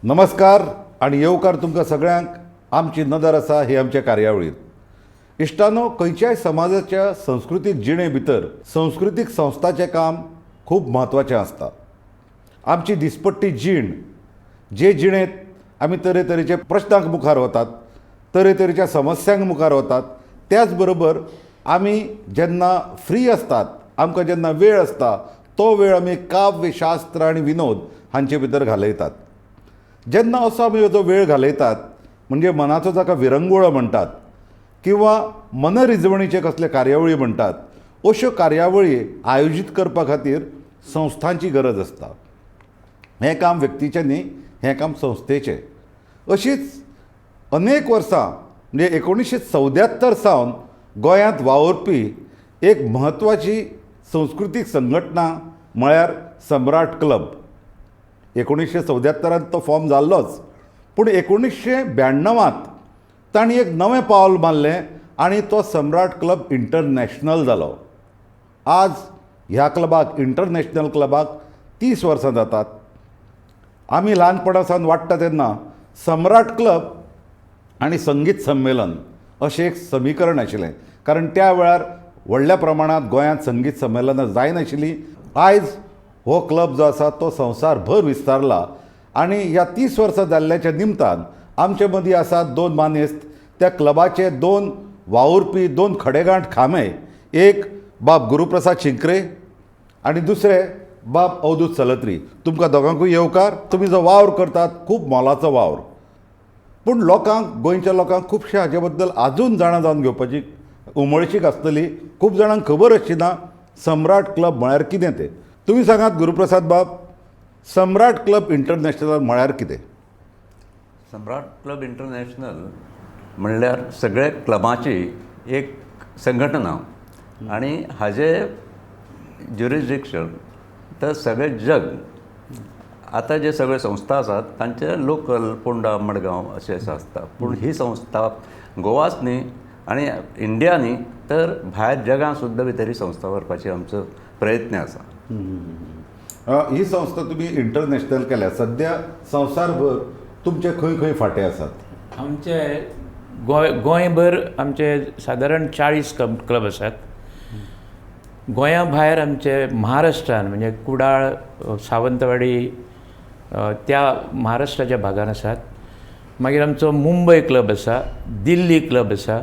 नमस्कार आनी येवकार तुमकां सगळ्यांक. आमची नदर आसा ही आमच्या कार्यावळींत. इश्टानो, खंयच्याय समाजाच्या संस्कृतीक जिणे भितर संस्कृतीक संस्थाचें काम खूब म्हत्वाचें आसता. आमची दिसपट्टी जीण, जे जिणेंत आमी तरेतरेच्या प्रश्नांक मुखार वतात, तरेतरेच्या समस्यांक मुखार वतात, त्याच बरोबर आमी जेन्ना फ्री आसतात, आमकां जेन्ना वेळ आसता, तो वेळ आमी काव्य, शास्त्र आनी विनोद हांचे भितर घालयतात. जेन्ना असो आमी जो वेळ घालयतात म्हणजे मनाचो जाका विरंगुळो म्हणटात किंवा मनरिजवणीचे कसले कार्यावळी म्हणटात, अश्यो कार्यावळी आयोजीत करपा खातीर संस्थांची गरज आसता. हें काम व्यक्तीचें न्ही, हें काम संस्थेचें. अशीच अनेक वर्सां म्हणजे 1974 सावन गोंयांत वावुरपी एक म्हत्वाची संस्कृतीक संघटना म्हळ्यार सम्राट क्लब. 1974 तो फॉर्म जाल्लोच, पूण 1992 तांणी एक नवें पावल मारलें आनी तो सम्राट क्लब इंटरनॅशनल जालो. आज ह्या क्लबाक, इंटरनॅशनल क्लबाक 30 वर्सां जातात. आमी ल्हानपणा सावन वाडटा तेन्ना सम्राट क्लब आनी संगीत संमेलन अशें एक समीकरण आशिल्लें, कारण त्या वेळार व्हडल्या प्रमाणांत गोंयांत संगीत संमेलनां जायनाशिल्लीं. आयज हो क्लब जो आसा तो संवसारभर विस्तारला आनी ह्या 30 वर्सां जाल्ल्याच्या निमतान आमचे मदीं आसात दोन मानेस्त, त्या क्लबाचे दोन वावुरपी, दोन खडेगांठ खांबे. एक बाब गुरुप्रसाद शिंक्रे आनी दुसरे बाब अवधूत सलत्री. तुमकां दोगांकूय येवकार. तुमी जो वावर करतात खूब मोलाचो वावर, पूण लोकांक, गोंयच्या लोकांक खुबशे हाजे बद्दल आजून जाणा जावन घेवपाची उमळशीक आसतली. खूब जाणांक खबर आसची ना सम्राट क्लब म्हळ्यार कितें तें. तुमी सांगात गुरुप्रसाद बाब, सम्राट क्लब इंटरनॅशनल म्हळ्यार कितें? सम्राट क्लब इंटरनॅशनल म्हणल्यार सगळे क्लबाची एक संघटना आनी हाजे ज्युरिसडिक्शन तर सगळें जग. आतां जे सगळे संस्था आसात तांचे लोकल फोंडा, मडगांव अशें अशें आसता, पूण ही संस्था गोवाच न्ही आनी इंडिया न्ही तर भायर जगांत सुद्दां भितर ही संस्था व्हरपाची आमचो प्रयत्न आसा. ही संस्था तुमी इंटरनॅशनल केल्या, सद्या संवसारभर तुमचे खंय खंय फांटे आसात? आमचे गोंय गोंयभर आमचे सादारण 40 क्लब आसात. गोंया भायर आमचे महाराष्ट्रान म्हणजे कुडाळ, सावंतवाडी, त्या महाराष्ट्राच्या भागान आसात. मागीर आमचो मुंबय क्लब आसा, दिल्ली क्लब आसा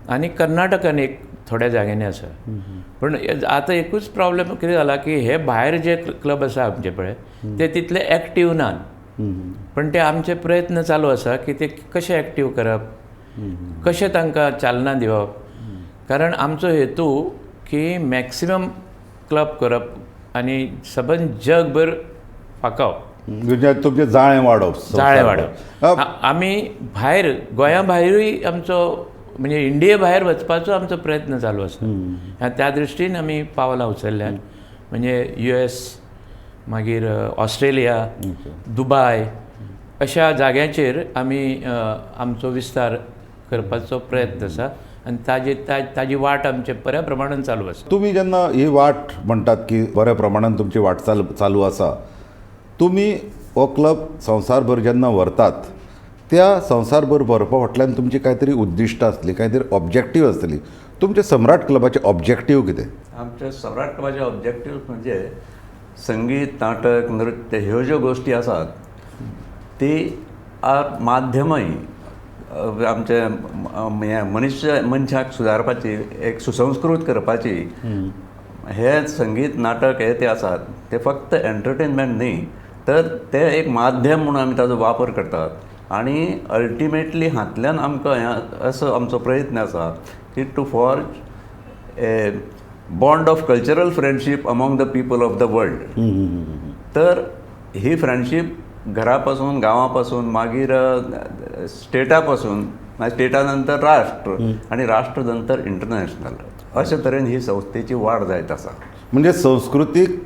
आनी कर्नाटकान एक थोड्या जाग्यांनी आसा. पूण आतां एकूच प्रॉब्लम कितें जाला की हे भायर जे क्लब आसा आमचे पळय ते तितले एक्टीव नात, पण ते आमचे प्रयत्न चालू आसा की ते कशे एक्टीव करप, कशें तांकां चालना दिवप. कारण आमचो हेतू की मॅक्सिमम क्लब करप आनी सबंद जगभर फांकावप, म्हणजे तुमचें जाळें वाडोवप. जाळें वाडोवप. आमी भायर गोंया भायरूय आमचो म्हणजे इंडिये भायर वचपाचो आमचो प्रयत्न चालू आसा. त्या दृश्टीन आमी पावलां उचलल्यात, म्हणजे US, मागीर ऑस्ट्रेलिया, दुबाय अशा जाग्यांचेर आमी आमचो विस्तार करपाचो प्रयत्न आसा आनी ताजी ताजी वाट आमचे बऱ्या प्रमाणान चालू आसा. तुमी जेन्ना ही वाट म्हणटात की बऱ्या प्रमाणान तुमची वाटचाल चालू आसा, तुमी हो क्लब संवसारभर जेन्ना व्हरतात त्या संवसारभर व्हरपा फाटल्यान तुमची कांय तरी उद्दिश्टां आसतलीं, कांय तरी ऑब्जेक्टीव आसतली. तुमचे सम्राट क्लबाचे ऑब्जेक्टीव कितें? आमच्या सम्राट क्लबाचे ऑब्जेक्टीव म्हणजे संगीत, नाटक, नृत्य ह्यो ज्यो गोश्टी आसात ती माध्यमय आमचे हें मनीस मनशाक सुदारपाची, एक सुसंस्कृत करपाची. हे संगीत, नाटक हे ते आसात ते फक्त एंटरटेनमेंट न्ही तर ते एक माध्यम म्हणून आमी ताजो वापर करतात आनी अल्टिमेटली हातल्यान आमकां हें असो आमचो प्रयत्न आसा की to forge a bond of cultural friendship among the people of the world. तर ही फ्रेंडशीप घरा पासून, गांवा पासून, मागीर स्टेटा पासून, मागीर स्टेटा नंतर राष्ट्र आनी राष्ट्र नंतर इंटरनॅशनल, अशे तरेन ही संस्थेची वाड जायत आसा. म्हणजे संस्कृतीक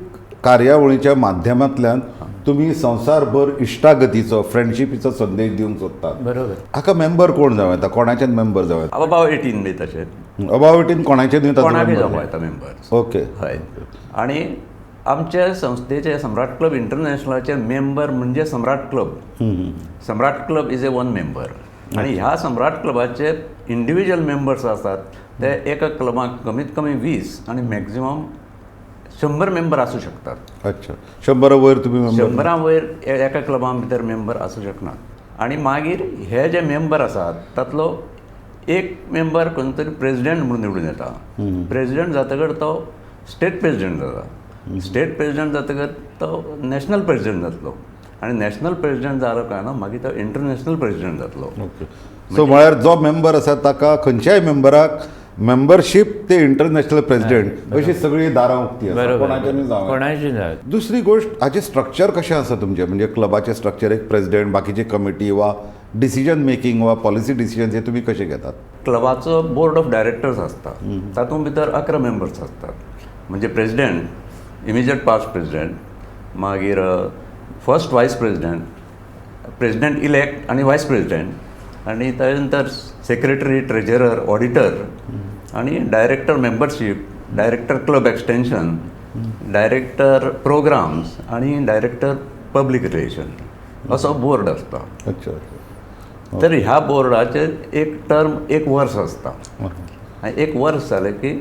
कार्यावळीच्या माध्यमांतल्यान तुमी संवसारभर इश्टागतीचो, फ्रेंडशिपीचो संदेश दिवंक सोदतात. बरोबर. हाका मेंबर कोण जावं येता? कोणाच्यान मेंबर जावं येता? अबाव 18 बी तशें. अबाव 18 कोणाचे न्ही? कोणाकय जावं येता मेंबर. ओके. हय, आनी आमच्या संस्थेचे सम्राट क्लब इंटरनॅशनलाचे मेंबर म्हणजे Samrat club. Samrat club is a one member आनी ह्या सम्राट क्लबाचे इंडिविज्युअल मेंबर्स आसात ते एका क्लबाक कमीत कमी 20 आनी मॅक्झिमम 100 मेंबर आसूं शकतात. अच्छा, 100 वयर तुमी मेंबर? 100 वयर एका क्लबा भितर मेंबर आसूं शकनात. आनी मागीर हे जे मेंबर आसात तातलो एक मेंबर कोण तरी प्रेजिडेंट म्हणून निवडून येता. प्रेजिडेंट जातकर तो स्टेट प्रेजिडेंट जाता. स्टेट प्रेजिडेंट जातकर तो नॅशनल प्रेजिडेंट जातलो आनी नॅशनल प्रेजिडेंट जालो काय ना मागीर तो इंटरनॅशनल प्रेजिडेंट जातलो. ओके, सो म्हळ्यार जो मेंबर आसा ताका खंयच्याय मेंबराक मेंबरशीप ते इंटरनॅशनल प्रेजिडेंट अशी सगळी दारां उक्ती आसा, कोणाच्यानूय जावं. कोणाची जावं. दुसरी गोश्ट, हाचें स्ट्रक्चर कशें आसा तुमचें? म्हणजे क्लबाचें स्ट्रक्चर, एक प्रेजिडेंट, बाकीची कमिटी वा डिसिजन मेकिंग वा पॉलिसी डिसिजन हे तुमी कशें घेतात? क्लबाचो बोर्ड ऑफ डायरेक्टर्स आसता, तातूंत भितर 11 मेंबर्स आसतात. म्हणजे प्रेजिडेंट, इमिजिएट पास्ट प्रेजिडेंट, मागीर first vice president, president elect आनी वायस प्रेजिडेंट, आनी ताजे नंतर सेक्रेटरी, ट्रेजरर, ऑडिटर आनी director membership, director club extension, director programmes आनी डायरेक्टर पब्लीक रिलेशन असो बोर्ड आसता. अच्छा. तर ह्या बोर्डाचेर एक टर्म 1 वर्स आसता आनी 1 वर्स जालें की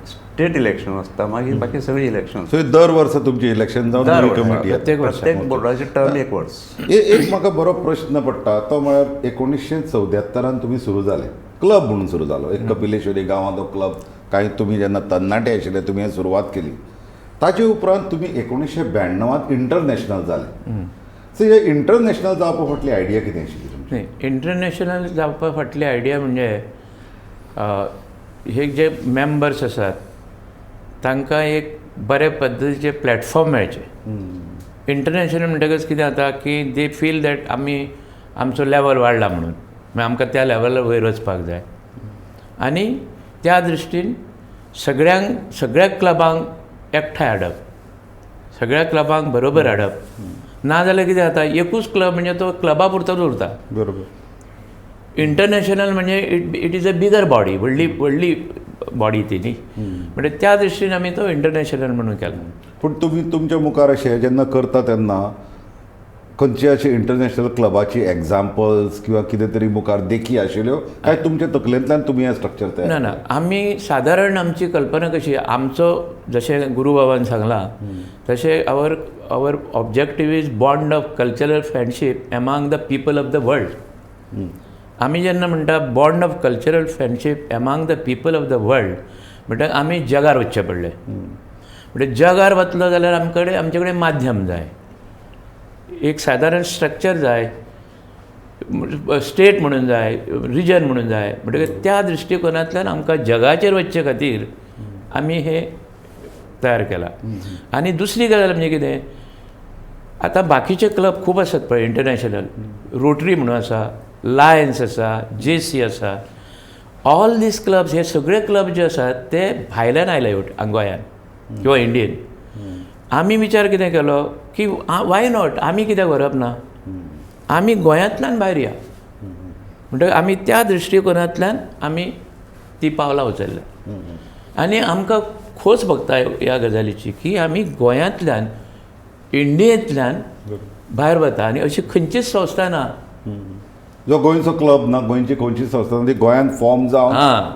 स्टेट इलेक्शन आसता, मागीर बाकी सगळीं इलेक्शन. सो दर वर्सा तुमचें इलेक्शन जावन कमिटी येता. प्रत्येक बोर्डाचें टर्म 1 वर्स. एक म्हाका बरो प्रश्न पडटा तो म्हळ्यार 1974 तुमी सुरू जाले, क्लब म्हणून सुरू जालो, एक कपिलेश्वरी गांवांत क्लब. कांय तुमी जेन्ना तरणाटे आशिल्ले तुमी हें सुरवात केली, ताचे उपरांत तुमी 1992 इंटरनॅशनल जाले. सो हे इंटरनॅशनल जावपा फाटली आयडिया कितें आशिल्ली तुमची? न्ही, इंटरनॅशनल जावपा फाटली आयडिया म्हणजे हे जे मेंबर्स आसात तांकां एक बरे पद्दतीचें प्लॅटफॉर्म मेळचें. इंटरनॅशनल म्हणटकच कितें जाता की they feel that आमी आमचो लेवल वाडला म्हणून, मागीर आमकां त्या लेवलार वयर वचपाक जाय. आनी त्या दृश्टीन सगळ्यांक, सगळ्या क्लबांक एकठांय हाडप, सगळ्या क्लबांक बरोबर हाडप. ना जाल्यार कितें जाता, एकूच क्लब म्हणजे तो क्लबा पुरतोच उरता. बरोबर. इंटरनॅशनल म्हणजे it is a bigger body, व्हडली व्हडली बॉडी ती न्ही, म्हणजे त्या दृश्टीन आमी तो इंटरनॅशनल म्हणून केला. पूण तुमी तुमच्या मुखार अशें जेन्ना करता तेन्ना खंयचे अशे इंटरनॅशनल क्लबाची एग्जाम्पल्स किंवा कितें तरी मुखार देखी आशिल्ल्यो काय तुमच्या तकलेंतल्यान तुमी हें स्ट्रक्चर तयार? ना ना, आमी सादारण आमची कल्पना कशी, आमचो जशें गुरुबाबान सांगलां तशें our our objective is bond of cultural friendship among the people of the world. आमी जेन्ना म्हणटा bond of cultural friendship among the people of the world म्हणटा आमी जगार वचचें पडलें. म्हणजे जगार वतलो जाल्यार आमकडे आमचे कडेन माध्यम जाय, एक सादारण स्ट्रक्चर जाय, स्टेट म्हणून जाय, रिजन म्हणून जाय. म्हणटकीर त्या दृश्टिकोनांतल्यान आमकां जगाचेर वचचे खातीर आमी हे तयार केलां. आनी दुसरी गजाल म्हणजे कितें, आतां बाकीचे क्लब खूब आसात पळय इंटरनॅशनल, रोटरी म्हणून आसा, लायन्स आसा, जेसी आसा. ऑल these clubs, हे सगळे क्लब जे आसात ते भायल्यान आयले गोंयान किंवा इंडियेन. आमी विचार कितें केलो की why not, आमी कित्याक व्हरप ना, आमी गोंयांतल्यान भायर या. म्हणटकीर आमी त्या दृश्टिकोनांतल्यान आमी ती पावलां उचल्ल्या. आनी आमकां खोस भोगता ह्या गजालीची की आमी गोंयांतल्यान इंडियेंतल्यान भायर वता आनी अशी खंयचीच संस्था ना, जो गोंयचो क्लब ना, गोंयची खंयची संस्था ती गोंयांत फॉर्म जावन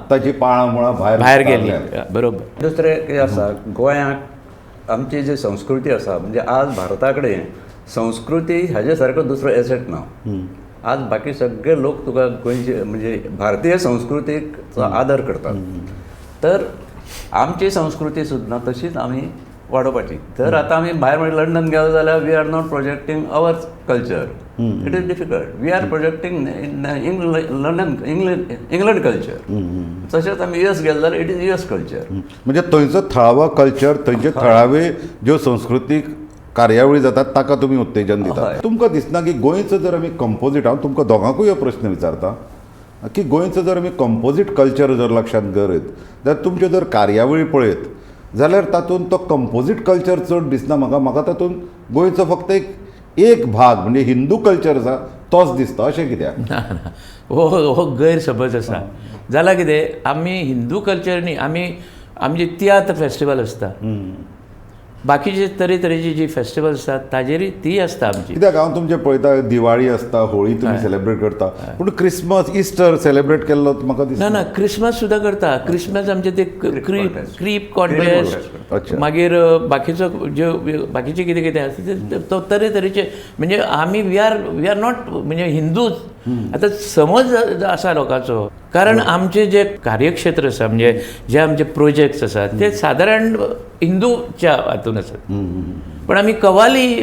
ताची पाळां मुळां भायर भायर गेली. बरोबर. दुसरें कितें आसा, गोंयांत आमची जी संस्कृती आसा, म्हणजे आज भारता कडेन संस्कृती हाजे सारको दुसरो एसेट ना. आज बाकी सगळे लोक तुका गोंयचे म्हणजे भारतीय संस्कृतीक आदर करतात, तर आमची संस्कृती सुद्दां तशीच आमी वाडोवपाची. तर आतां आमी भायर म्हणजे लंडन गेलो जाल्यार we are not projecting our culture, it is difficult. We are projecting London, England culture. तशेंच आमी US गेले जाल्यार it is US culture. म्हणजे थंयचो थळावो कल्चर, थंयचे थळावे ज्यो संस्कृतीक कार्यावळी जातात ताका तुमी उत्तेजन दितात. तुमकां दिसना की गोंयचो जर आमी कंपोजीट, हांव तुमकां दोगांकूय हो प्रस्न विचारता की गोंयचो जर आमी कंपोजीट कल्चर जर लक्षांत धरीत जाल्यार तुमच्यो जर कार्यावळी पळयत जाल्यार तातूंत तो कंपोजीट कल्चर चड दिसना म्हाका. म्हाका तातूंत गोंयचो फक्त एक भाग म्हणजे हिंदू कल्चर आसा तोच दिसता. अशें कित्याक? ना ना, हो हो गैरसमज आसा. जाल्यार कितें, आमी हिंदू कल्चर न्ही, आमी आमचे तियात्र फेस्टिवल आसता, बाकीचे तरेतरेची जी फेस्टिवल आसतात ताजेरय ती आसता आमची. कित्याक हांव तुमचें पळयता, दिवाळी आसता, होळी तुमी सेलेब्रेट करता, पूण क्रिसमस इस्टर सेलेब्रेट केल्लो म्हाका दिसता. ना ना, क्रिसमस सुद्दां करता. क्रिसमस आमचे ते क्रीप कॉन्टेस्ट, मागीर बाकीचो ज्यो बाकीचे कितें कितें आसा तो तरेतरेचे. म्हणजे आमी we are not म्हणजे हिंदूच आतां समज आसा लोकांचो, कारण आमचे जे कार्यक्षेत्र आसा म्हणजे जे आमचे प्रोजेक्ट्स आसात ते सादारण हिंदूच्या हातून आसात. पण आमी कवाली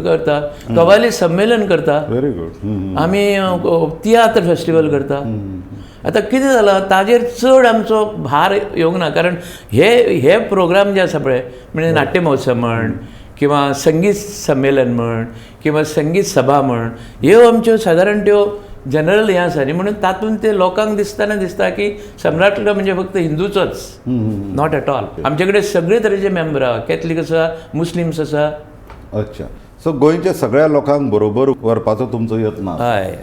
करता, कवाली संमेलन करता, व्हेरी गुड, आमी तियात्र फेस्टिवल करता. आतां कितें जालां ताजेर चड आमचो भार येवंक ना, कारण हे हे प्रोग्राम जे आसा पळय म्हणजे नाट्य महोत्सव म्हण किंवा संगीत संमेलन म्हण किंवा संगीत सभा म्हण, ह्यो आमच्यो सादारण त्यो जनरल हें आसा न्ही, म्हणून तातूंत ते लोकांक दिसतना दिसता की सम्राट क्लब म्हणजे फक्त हिंदूचोच. Not at all. आमचे कडेन सगळे तरेचे मेंबर आसा, कॅथलीक आसा, मुस्लिम्स आसा. अच्छा, सो गोंयच्या सगळ्या लोकांक बरोबर व्हरपाचो तुमचो यत्न. हय.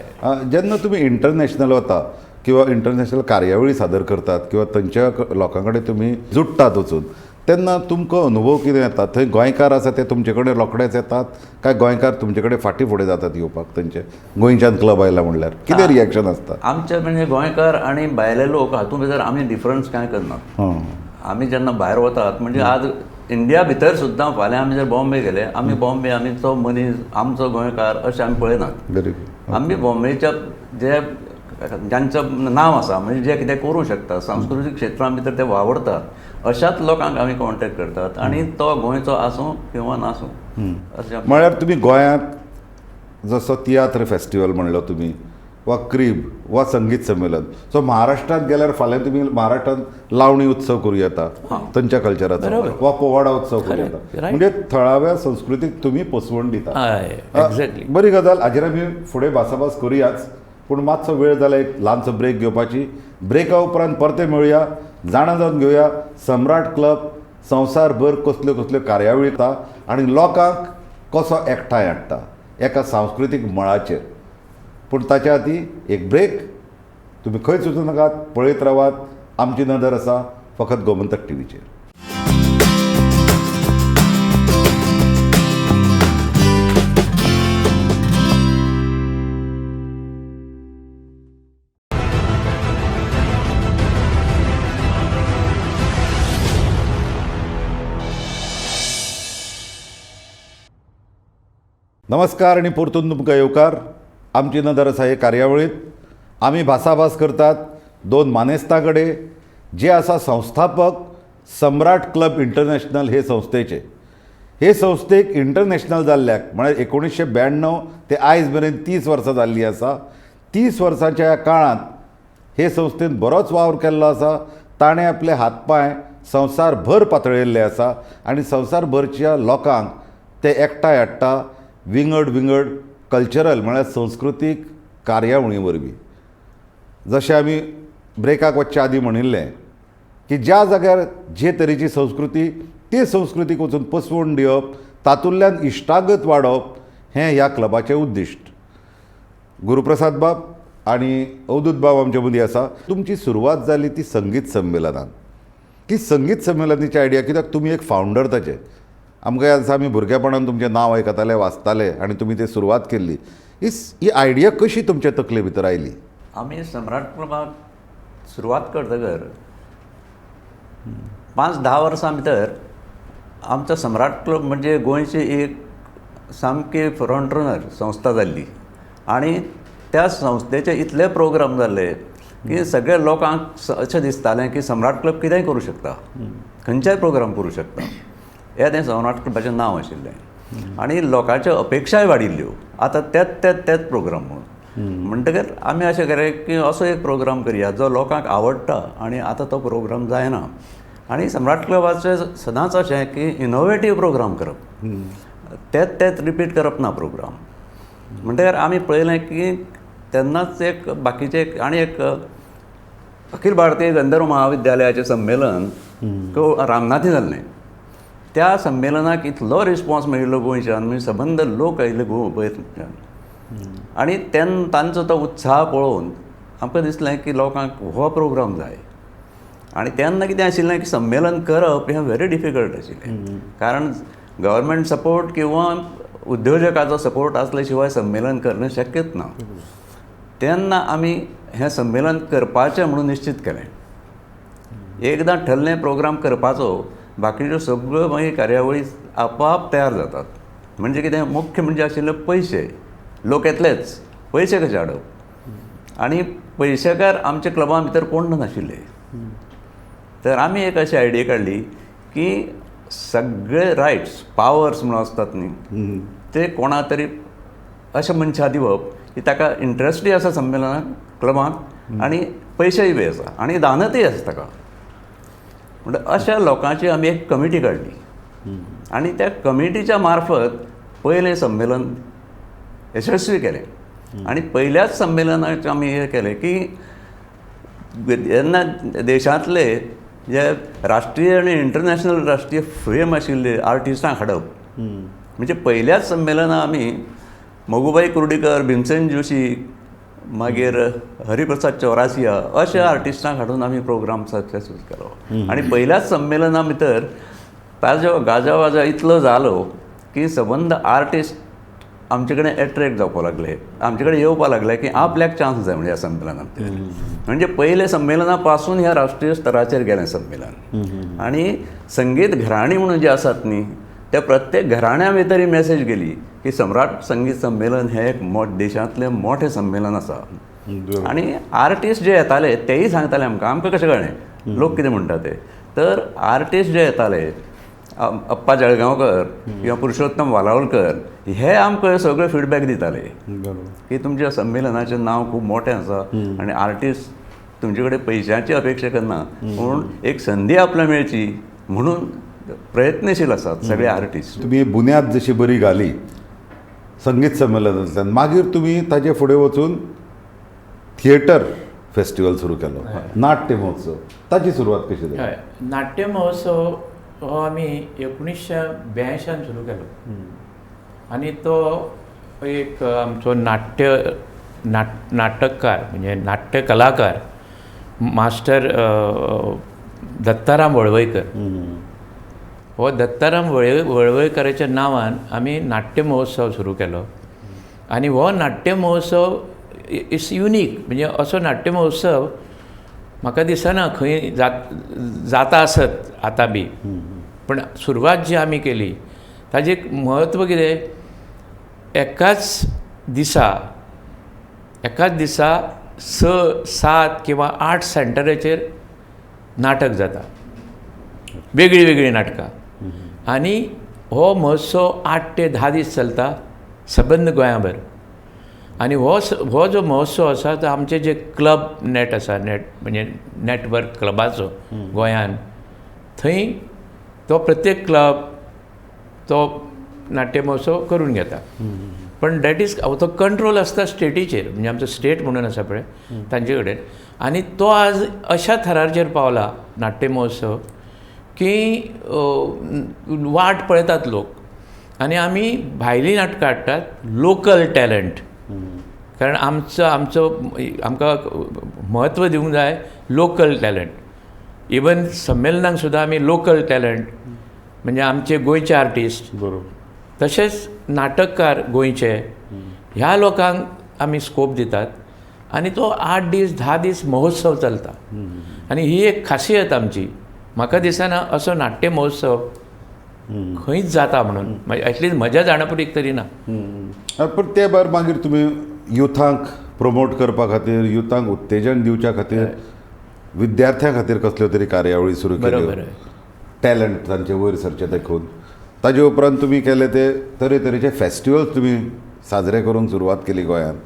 जेन्ना तुमी इंटरनॅशनल वता किंवा इंटरनॅशनल कार्यावळी सादर करतात किंवा थंयच्या लोकां कडेन तुमी जुडटात वचून, तेन्ना तुमकां अनुभव कितें येता? थंय गोंयकार आसा ते तुमचे कडेन रोखडेच येतात काय गोंयकार तुमचे कडेन फाटीं फुडें जातात येवपाक? थंयचे गोंयच्यान क्लब आयला म्हणल्यार कितें रिएक्शन आसता? आमचे म्हणजे गोंयकार आनी भायले लोक हातूंत भितर आमी डिफरन्स कांय करना. आमी जेन्ना भायर वतात म्हणजे आज इंडिया भितर सुद्दां फाल्यां आमी जर बॉम्बे गेले, आमी बॉम्बे आमचो मनीस आमचो गोंयकार अशें आमी पळयनात. आमी बॉम्बेच्या जे जांचें नांव आसा म्हणजे जे कितें करूं शकता सांस्कृतीक क्षेत्रां भितर ते वावरतात अशाच लोकांक आमी कॉन्टेक्ट करतात, आनी तो गोंयचो आसूं किंवा नासूं. अशें म्हळ्यार तुमी गोंयांत जसो तियात्र फेस्टिवल म्हणलो तुमी, वा क्रीब वा संगीत संमेलन, सो महाराष्ट्रांत गेल्यार फाल्यां तुमी महाराष्ट्रांत लावणी उत्सव करूं येता थंयच्या कल्चराचो, वा पोवाडा उत्सव करूं येता, म्हणजे थळाव्या संस्कृतीक तुमी पोसवण दिता. एक्झॅक्टली. बरी गजाल. हाजेर आमी फुडें भासाभास करुयाच, पूण मातसो वेळ जाला एक ल्हानसो ब्रेक घेवपाची. ब्रेका उपरांत परते मेळुया, जाणा जावन घेवया सम्राट क्लब संवसारभर कसल्यो कसल्यो कार्यावळी येता आनी लोकांक कसो एकठांय हाडटा एका सांस्कृतीक मळाचेर. पूण ताच्या आदीं एक ब्रेक. तुमी खंयच वचूं नाकात, पळयत रावात. आमची नदर आसा फकत गोमंतक टीव्हीचेर. नमस्कार आनी परतून तुमकां येवकार. आमची नदर आसा हे कार्यावळींत आमी भासाभास करतात दोन मानेस्तां कडेन जे आसा संस्थापक सम्राट क्लब इंटरनॅशनल हे संस्थेचे. हे संस्थेक इंटरनॅशनल जाल्ल्याक म्हळ्यार 1992 ते आयज मेरेन 30 वर्सां जाल्लीं आसा. 30 वर्सांच्या ह्या काळांत हे संस्थेन बरोच वावर केल्लो आसा. ताणें आपले हातपांय संवसारभर पातळिल्ले आसा आनी संवसारभरच्या लोकांक ते एकठांय हाडटा विंगड विंगड कल्चरल म्हळ्यार संस्कृतीक कार्यावळी वरवीं. जशें आमी ब्रेकाक वचच्या आदीं म्हणिल्लें की ज्या जाग्यार जे तरेची संस्कृती ते संस्कृतीक वचून पसवून दिवप, तातूंतल्यान इश्टागत वाडोवप हें ह्या क्लबाचें उद्दिश्ट. गुरुप्रसाद बाब आनी अवधूत बाब आमचे मदीं आसा. तुमची सुरवात जाली ती संगीत संमेलनान. ती संगीत संमेलनाची आयडिया कित्याक तुमी एक फावंडर ताचे. आमकां याद आसा आमी भुरगेपणान तुमचें नांव आयकताले, वाचताले आनी तुमी ते सुरवात केल्ली. ही आयडिया कशी तुमच्या तकले भितर आयली? आमी सम्राट क्लबाक सुरवात करतकर 5-10 वर्सां भितर आमचो सम्राट क्लब म्हणजे गोंयची एक सामकी फ्रंट रनर संस्था जाल्ली आनी त्या संस्थेचे इतले प्रोग्राम जाल्ले की सगळ्या लोकांक अशें दिसतालें की सम्राट क्लब कितेंय करूं शकता, खंयच्याय प्रोग्राम करूं शकता. हें तें सम्राट क्लबाचें नांव आशिल्लें आनी लोकांच्यो अपेक्षाय वाडिल्ल्यो आतां तेच तेच तेच प्रोग्राम म्हणून. म्हणटकीर आमी अशें केलें की असो एक प्रोग्राम करया जो लोकांक आवडटा आनी आतां तो प्रोग्राम जायना. आनी सम्राट क्लबाचें सदांच अशें की इनोवेटीव प्रोग्राम करप, तेच तेच रिपीट करप ना प्रोग्राम. म्हणटकीर आमी पळयलें की तेन्नाच एक बाकीचे आनी एक अखिल भारतीय गंधर्व महाविद्यालयाचें संमेलन रामनाथी जाल्लें. त्या संमेलनाक इतलो रिस्पॉन्स मेळिल्लो गोंयच्यान, म्हणजे सबंद लोक आयिल्ले गोंयच्यान आनी तेन्ना तांचो तो उत्साह पळोवन आमकां दिसलें की लोकांक हो प्रोग्राम जाय. आनी तेन्ना कितें आशिल्लें की संमेलन करप हें व्हेरी डिफिकल्ट आशिल्लें, कारण गव्हर्मेंट सपोर्ट किंवा उद्योजकाचो सपोर्ट आसले शिवाय संमेलन करणें शक्यच ना. तेन्ना आमी हें संमेलन करपाचें म्हणून निश्चित केलें. एकदां ठरलें प्रोग्राम करपाचो, बाकीच्यो सगळ्यो मागीर कार्यावळी आपोआप तयार जातात. म्हणजे कितें, मुख्य म्हणजे आशिल्ले पयशे, लोक येतलेच, पयशे कशे हाडप, आनी पयशेकार आमच्या क्लबा भितर कोण नाशिल्ले. तर आमी एक अशी आयडिया काडली की सगळे रायट्स पावर्स म्हणून आसतात न्ही, ते कोणा तरी अशा मनशा दिवप की ताका इंट्रस्टूय आसा संमेलनाक क्लबांत आनी पयशेय बी आसा आनी दानतय आसा ताका. म्हणटा अशा लोकांची आमी एक कमिटी काडली आनी त्या कमिटीच्या मार्फत पयलें संमेलन यशस्वी केलें. आनी पयल्याच संमेलनाक आमी हें केलें की जेन्ना देशांतले जे राष्ट्रीय आनी इंटरनॅशनल राष्ट्रीय फेम आशिल्ले आर्टिस्टांक हाडप, म्हणजे पयल्याच संमेलनाक आमी मोगुबाई कुर्डीकर, भीमसेन जोशी, मागीर हरिप्रसाद चौरासिया अशा आर्टिस्टांक हाडून आमी प्रोग्राम सक्सेसफूल केलो. आनी पयल्याच संमेलना भितर ताजो गाजा वाजा इतलो जालो की सबंद आर्टिस्ट आमचे कडेन एट्रेक्ट जावपाक लागले, आमचे कडेन येवपाक लागले की आपल्याक चान्स जाय म्हणजे ह्या संमेलनात. म्हणजे पयले संमेलना पासून ह्या राष्ट्रीय स्तराचेर गेलें संमेलन. आनी संगीत घराणीं म्हणून जी आसात न्ही, त्या प्रत्येक घराण्या भितर ही मॅसेज गेली की सम्राट संगीत संमेलन हें एक देशांतलें मोठें संमेलन आसा. आनी आर्टिस्ट जे येताले तेय सांगताले आमकां, आमकां कशें कळ्ळें लोक कितें म्हणटा ते, तर आर्टिस्ट जे येताले अप्पा जळगांवकर किंवा पुरुषोत्तम वालावलकर हे आमकां सगळे फिडबॅक दिताले की तुमच्या संमेलनाचें नांव खूब मोठें आसा आनी आर्टिस्ट तुमचे कडेन पयशांची अपेक्षा करना, पूण एक संदी आपल्याक मेळची म्हणून प्रयत्नशील आसात सगळे आर्टिस्ट. तुमी बुन्याद जशी बरी घाली संगीत संमेलनांतल्यान, मागीर तुमी ताजे फुडें वचून थिएटर फेस्टिवल सुरू केलो, नाट्य महोत्सव, ताची सुरवात कशी जाली? हय, नाट्य महोत्सव हो आमी 1982 सुरू केलो आनी तो एक आमचो नाट्य नाटककार म्हणजे नाट्य कलाकार मास्टर दत्ताराम वळवयकर, हो दत्ताराम वळवयकराच्या नांवान आमी नाट्य महोत्सव सुरू केलो. आनी हो नाट्य महोत्सव it's unique, म्हणजे असो नाट्य महोत्सव म्हाका दिसना खंय जाता आसत आतां बी. पूण सुरवात जी आमी केली ताजें म्हत्व कितें, एकाच दिसा 6, 7 किंवा 8 सेंटराचेर नाटक जाता, वेगळीं वेगळीं नाटकां. आनी हो महोत्सव 8 ते 10 दीस चलता सबंद गोंयाभर. आनी हो जो महोत्सव आसा तो आमचे जे क्लब नेट आसा, नेट म्हणजे नेटवर्क क्लबाचो गोंयान, थंय तो प्रत्येक क्लब तो नाट्य महोत्सव करून घेता. पण that is तो कंट्रोल आसता स्टेटीचेर, म्हणजे आमचो स्टेट म्हणून आसा पळय तांचे कडेन. आनी तो आज अशा थराचेर पावला नाट्य महोत्सव की वाट पळयतात लोक. आनी आमी भायलीं नाटकां हाडटात, लोकल टॅलंट, कारण आमचो आमचो आमकां म्हत्व दिवंक जाय लोकल टॅलंट. इवन संमेलनाक सुद्दां आमी लोकल टॅलंट म्हणजे आमचे गोंयचे आर्टिस्ट, बरोबर, तशेंच नाटककार गोंयचे, ह्या लोकांक आमी स्कोप दितात. आनी तो 8 दीस 10 दीस महोत्सव चलता. आनी ही एक खासियत आमची. म्हाका दिसना असो नाट्य महोत्सव खंयच जाता म्हणून, एटलिस्ट म्हज्या जाणापुरीक तरी ना. पण ते भायर मागीर तुमी युथांक प्रमोट करपा खातीर, युथांक उत्तेजन दिवच्या खातीर, विद्यार्थ्यां खातीर कसल्यो तरी कार्यावळी सुरू केल्यो, टॅलंट तांचे वयर सरचें देखून. ताजे उपरांत तुमी केले ते तरेतरेचे फेस्टिवल्स तुमी साजरे करूंक सुरवात केली गोंयांत.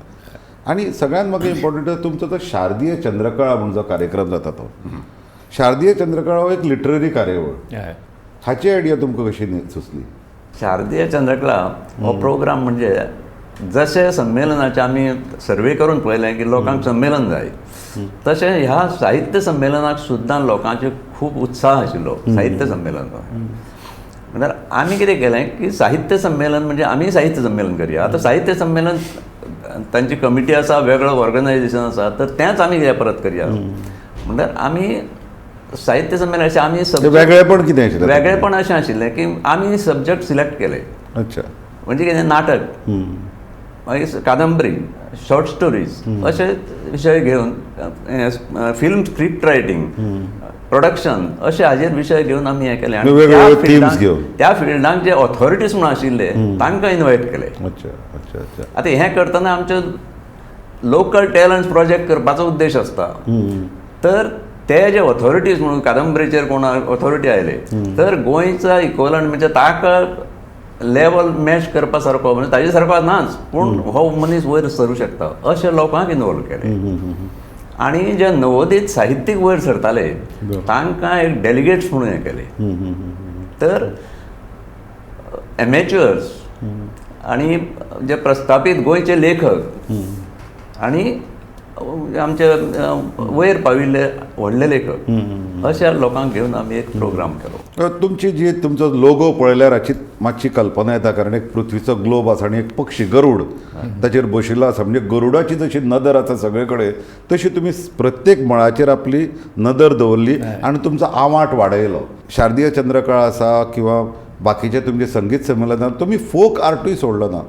आनी सगळ्यांत म्हाका इम्पॉर्टंट तुमचो तो शारदीय चंद्रकळा म्हूण जो कार्यक्रम जाता, तो शारदीय चंद्रकळा हो एक लिटररी कार्यावळ, हाची आयडिया तुमकां कशी सुचली? शारदीय चंद्रकळा हो प्रोग्राम म्हणजे जशें संमेलनाचे आमी सर्वे करून पळयलें की लोकांक संमेलन जाय, तशें ह्या साहित्य संमेलनाक सुद्दां लोकांचे खूब उत्साह आशिल्लो. साहित्य संमेलन म्हणल्यार आमी कितें केलें की साहित्य संमेलन म्हणजे आमी साहित्य संमेलन करया. आतां साहित्य संमेलन तांची कमिटी आसा, वेगळो ऑर्गनायजेशन आसा, तर तेंच आमी कितें परत करया. म्हणल्यार आमी साहित्य संमेलन अशें आमी ते वेगळेपण कितें आशिल्लें? वेगळेपण अशें आशिल्लें की आमी सब्जॅक्ट सिलेक्ट केले. अच्छा. म्हणजे कितें, नाटक, मागीर कादंबरी, शॉर्ट स्टोरीज अशे विशय घेवन, फिल्म स्क्रिप्ट रायटींग, प्रोडक्शन अशे हाजेर विशय घेवन आमी हें केलें. आनी वेगवेगळे themes घेवन. त्या फिल्डांक जे ऑथॉरिटीज म्हणून आशिल्ले तांकां इनवायट केले. अच्छा अच्छा अच्छा. आतां हें करतना आमचे लोकल टॅलंट प्रोजेक्ट करपाचो उद्देश आसता. तर ते जे ऑथॉरिटीज म्हणून कादंबरीचेर कोण ऑथॉरिटी आयले तर गोंयचा इक्वलंट म्हणजे ताका लेवल मॅच करपा सारको, म्हणजे ताजे सारको नाच पूण हो मनीस वयर सरूं शकता अशे लोकांक इनवॉल्व केले. आनी जे नवोदीत साहित्यीक वयर सरताले तांकां एक डेलिगेट्स म्हणून हें केले. तर एमेच्युअर्स आनी जे प्रस्थापीत गोंयचे लेखक आनी आमचे वयर पाविल्ले व्हडले लेखक अशा लोकांक घेवन आमी एक प्रोग्राम केलो. तुमची जी तुमचो लोगो पळयल्यार हाची मातशी कल्पना येता, कारण एक पृथ्वीचो ग्लोब आसा आनी एक पक्षी गरूड ताचेर बशिल्लो आसा. म्हणजे गरुडाची जशी नदर आसा सगळे कडेन तशी तुमी प्रत्येक मळाचेर आपली नदर दवरली आनी तुमचो आवाट वाडयलो. शारदीय चंद्रकळा आसा किंवा बाकीचे तुमचे संगीत संमेलनां, तुमी फोक आर्टूय सोडलो ना.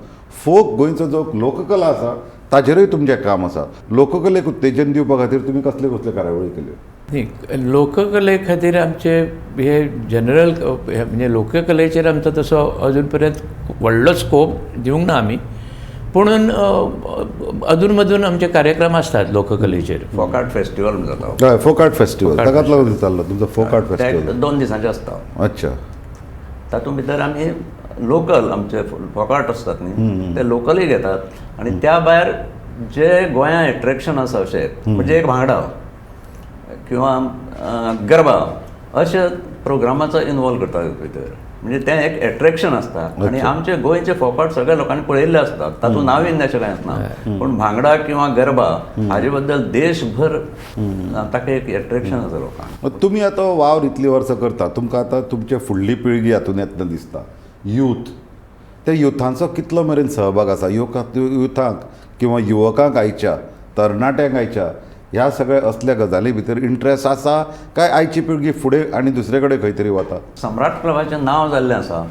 फोक गोंयचो जो लोककला आसा ताचेरूय तुमचें काम आसा. लोककलेक उत्तेजन दिवपा खातीर तुमी कसले कसले कार्यावळी केल्यो? न्ही, लोककले खातीर आमचे हे जनरल म्हणजे लोककलेचेर आमचो तसो अजून पर्यंत व्हडलो स्कोप दिवंक ना आमी, पुणून अदून मदून आमचे कार्यक्रम आसतात लोककलेचेर. फोक आर्ट फेस्टिवल जाता. हय, फोक आर्ट फेस्टिवल ताकाच लागून विचारलो तुमचो फोक आर्ट फेस्टिवल 2 दिसांचें आसता. अच्छा. तातूंत भितर आमी लोकल आमचे फोक आर्ट आसतात न्ही ते लोकलूय घेतात आनी त्या भायर जे गोंया एट्रेक्शन आसा अशें म्हणजे एक भांगडा किंवा गरबा अशे प्रोग्रामाचो इनवॉल्व करता भितर. म्हणजे तें एक एट्रेक्शन आसता आनी आमचे गोंयचे फोक आर्ट सगळ्या लोकांनी पळयल्ले आसतात, तातूंत नाविन्य अशें कांय आसना, पूण भांगडा किंवा गरबा हाजे बद्दल देशभर ताका एक एट्रेक्शन आसा लोकांक. तुमी आतां वावर इतलीं वर्सां करता, तुमकां आतां तुमचे फुडली पिळगी हातूंत येतना दिसता, यूथ, ते युथांचो कितलो मेरेन सहभाग आसा? युथांक किंवा युवकांक आयच्या, तरणाट्यांक आयच्या ह्या सगळ्या असल्या गजाली भितर इंट्रस्ट आसा काय आयची पिळगी फुडें आनी दुसरे कडेन खंय तरी वता? सम्राट क्लबाचें नांव जाल्लें आसा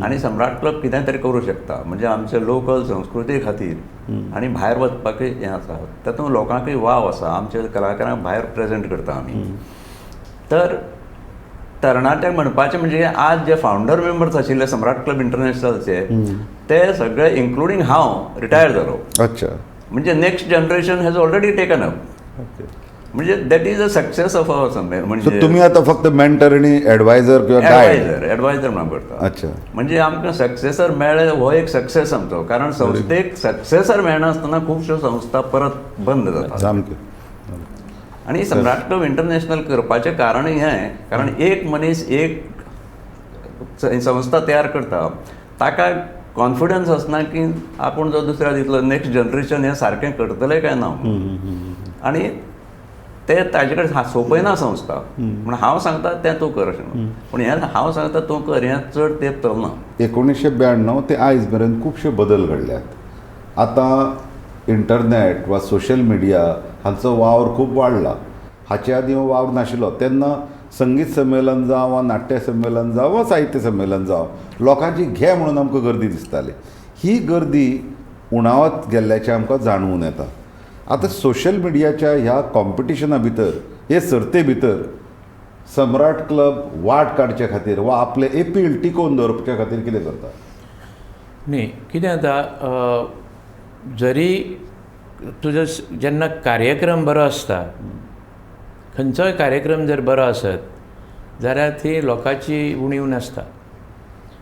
आनी सम्राट क्लब कितें तरी करूं शकता, म्हणजे आमचे लोकल संस्कृती खातीर आनी भायर वचपाकय हें आसा, तातूंत लोकांकय वाव आसा, आमचे कलाकारांक भायर प्रेजेंट करता आमी. तर तरणाट्यांक म्हणपाचें म्हणजे आज जे फावंडर मेंबर्स आशिल्ले सम्राट क्लब इंटरनॅशनलचे ते सगळे इन्क्लुडींग हांव रिटायर जालो. अच्छा. म्हणजे next generation has already taken up. म्हणजे that is a success of our संमेलन. म्हणजे तुमी आतां फक्त मेंटर आनी एडवायझर किंवा गायड? एडवायझर म्हणून करता. अच्छा. म्हणजे आमकां सक्सेसर मेळ्ळे हो एक सक्सेस आमचो, कारण संस्थेक सक्सेसर मेळनासतना खुबश्यो संस्था परत बंद जातात. सामकें. आनी सम्राट क्लब इंटरनॅशनल करपाचें कारण हें, कारण एक मनीस एक संस्था तयार करता ताका कॉन्फिडन्स आसना की आपूण जो दुसऱ्या दितलो नेक्स्ट जनरेशन हें सारकें करतलें काय ना, आनी ते ताजे कडेन सोंपयना संस्था. म्हण हांव सांगता तें तूं कर अशें म्हणून, पूण हें हांव सांगता तूं कर हें चड तेंप चलना. 1992 ते आयज मेरेन खुबशे बदल घडल्यात. आतां इंटरनॅट वा सोशल मिडिया हांचो वावर खूब वाडला. हाचे आदीं हो वावर नाशिल्लो. तेन्ना संगीत संमेलन जावं वा नाट्य संमेलन जावं वा साहित्य संमेलन जावं, लोकांची घे म्हणून आमकां गर्दी दिसताली. ही गर्दी उणावत गेल्ल्याचें आमकां जाणवून येता. आतां सोशल मिडियाच्या ह्या कॉम्पिटिशना भितर, हे सर्ते भितर सम्राट क्लब वाट काडचे खातीर वा आपलें एपील टिकोवन दवरचे खातीर कितें करता? न्ही, कितें जाता, जरी तुजो जेन्ना कार्यक्रम बरो आसता, खंयचोय कार्यक्रम जर बरो आसत जाल्यार ती लोकांची उणीव नासता.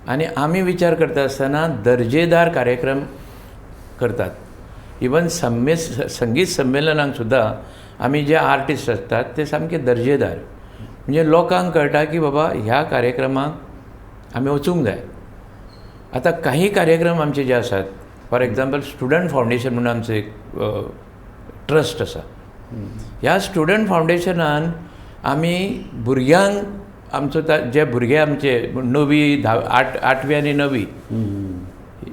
आनी आमी विचार करता आसतना दर्जेदार कार्यक्रम करतात. इवन संगीत संमेलनाक सुद्दां आमी जे आर्टिस्ट आसतात ते सामके दर्जेदार, म्हणजे लोकांक कळटा की बाबा ह्या कार्यक्रमाक आमी वचूंक जाय. आतां काही कार्यक्रम आमचे जे आसात, फॉर एग्जाम्पल स्टुडंट फावंडेशन म्हणून आमचो एक ट्रस्ट आसा. ह्या स्टुडंट फावंडेशनान आमी भुरग्यांक आमचो जे भुरगे आमचे 9वी 8वी आनी 9वी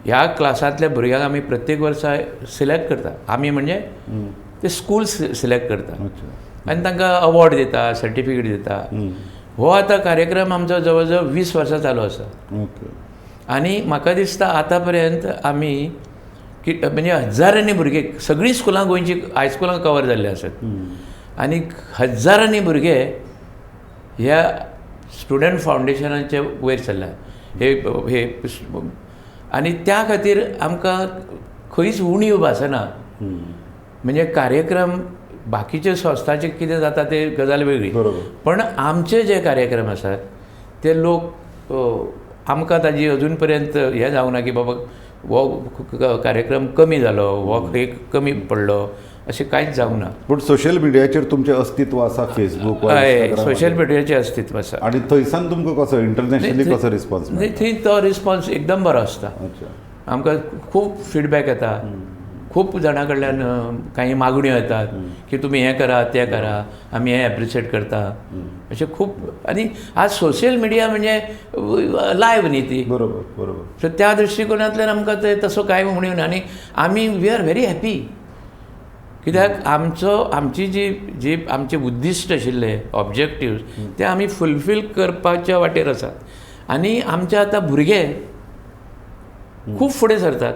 ह्या क्लासांतल्या भुरग्यांक आमी प्रत्येक वर्सा सिलेक्ट करता. आमी म्हणजे ते स्कूल सिलेक्ट करता आनी तांकां अवॉर्ड दिता, सर्टिफिकेट दिता. हो आतां कार्यक्रम आमचो जवळ जवळ 20 वर्सां चालू आसा. आनी म्हाका दिसता आतां पर्यंत आमी की म्हणजे हजारांनी भुरगे, सगळीं स्कुलां गोंयची हायस्कुलां कवर जाल्लीं आसात आनी हजारांनी भुरगे ह्या स्टुडंट फावंडेशनाचे वयर सरल्या हे हे आनी त्या खातीर आमकां खंयच उणीव भासना. म्हणजे कार्यक्रम बाकीचे संस्थाचे कितें जाता ते गजाल वेगळी, पण आमचे जे कार्यक्रम आसात ते लोक आमकां ताजी अजून पर्यंत हें जावंक ना की बाबा हो कार्यक्रम कमी जालो, हो खंय कमी पडलो, अशें कांयच जावंक ना. पूण सोशल मिडियाचेर तुमचें अस्तित्व आसा, फेसबूक? हय, सोशल मिडियाचें अस्तित्व आसा. आनी थंयसान तुमकां कसो इंटरनॅशनली कसो रिस्पॉन्स? थंय तो रिस्पॉन्स एकदम बरो आसता. आमकां खूब फिडबॅक येता, खूब जाणां कडल्यान कांय मागण्यो येतात की तुमी हें करा तें करा, आमी हें एप्रिशिएट करता, अशें खूब. आनी आज सोशल मिडिया म्हणजे लायव्ह न्ही ती. बरोबर बरोबर. सो त्या दृश्टिकोनांतल्यान आमकां ते तसो कांय उणीव ना आनी आमी we are very happy, कित्याक आमचो आमची जी जी आमचे उद्दिश्ट आशिल्ले ऑब्जेक्टिव्स ते आमी फुलफील करपाच्या वाटेर आसात. आनी आमचे आतां भुरगे खूब फुडें सरतात.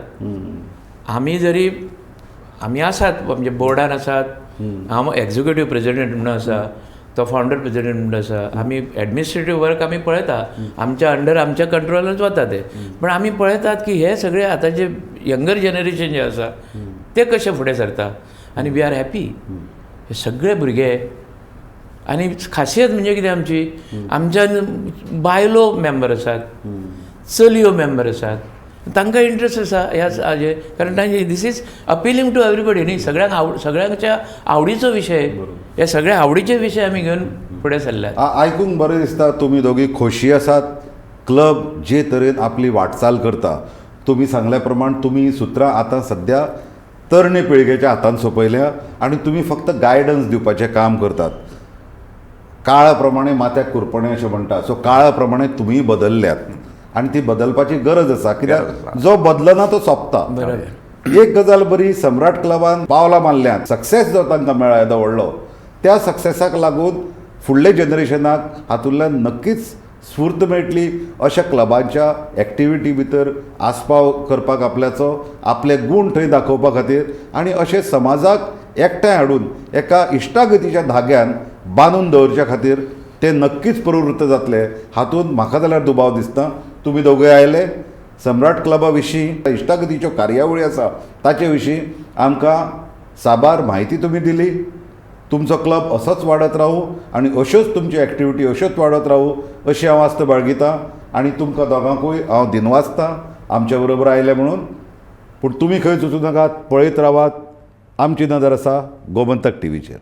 आमी जरी आमी आसात म्हणजे बोर्डान आसात, हांव एक्जिक्युटीव प्रेजिडेंट म्हणून आसा, तो फावंडर प्रेजिडेंट म्हणून आसा, आमी एडमिनिस्ट्रेटीव वर्क आमी पळयता, आमच्या अंडर आमच्या कंट्रोलानच वता ते, पण आमी पळयतात की हे सगळे आतांचे यंगर जनरेशन जे आसा ते कशे फुडें सरता आनी we are happy. हे सगळे भुरगे. आनी खासियत म्हणजे कितें आमची, आमच्यान बायलो मेंबर आसात, चलयो मेंबर आसात, तांकां इंट्रस्ट आसा ह्या हाजेर, कारण तांचे this is appealing to everybody न्ही, सगळ्यांक सगळ्यांच्या आवडीचो विशय, हे सगळे आवडीचे विशय आमी घेवन फुडें सरल्यात. आयकूंक बरें दिसता, तुमी दोगी खोशी आसात. क्लब जे तरेन आपली वाटचाल करता, तुमी सांगल्या प्रमाण तुमी सुत्रां आतां सद्या तरणे पिळगेच्या हातान सोंपयल्या आनी तुमी फक्त गायडन्स दिवपाचें काम करतात. काळा प्रमाणे माथ्याक कुरपणें अशें म्हणटा, सो काळा प्रमाणे तुमीय बदलल्यात आनी ती बदलपाची गरज आसा, कित्याक जो बदलना तो सोंपता. एक गजाल बरी, सम्राट क्लबान पावलां मारल्यात, सक्सेस जो तांकां मेळ्ळा येदो व्हडलो, त्या सक्सेसाक लागून फुडले जनरेशनाक हातूंतल्यान नक्कीच स्फूर्त मेळटली. अशा क्लबांच्या एक्टिविटी भितर आस्पाव करपाक आपल्याचो आपले गूण थंय दाखोवपा खातीर आनी अशें समाजाक एकठांय हाडून एका इश्टागतीच्या धाग्यान बांदून दवरच्या खातीर ते नक्कीच प्रवृत्त जातले, हातूंत म्हाका जाल्यार दुबाव दिसना. तुमी दोगूय आयले, सम्राट क्लबा विशीं इश्टागतीच्यो कार्यावळी आसा ताचे विशीं आमकां साबार म्हायती तुमी दिली. तुमचो क्लब असोच वाडत रावूं आनी अश्योच तुमच्यो एक्टिविटी अश्योच वाडत रावूं अशी हांव आस्त बाळगितां आनी तुमकां दोगांकूय हांव दिनवासतां आमच्या बरोबर आयले म्हणून. पूण तुमी खंयच वचूं नाकात, पळयत रावात. आमची नदर आसा गोमंतक टीव्हीचेर.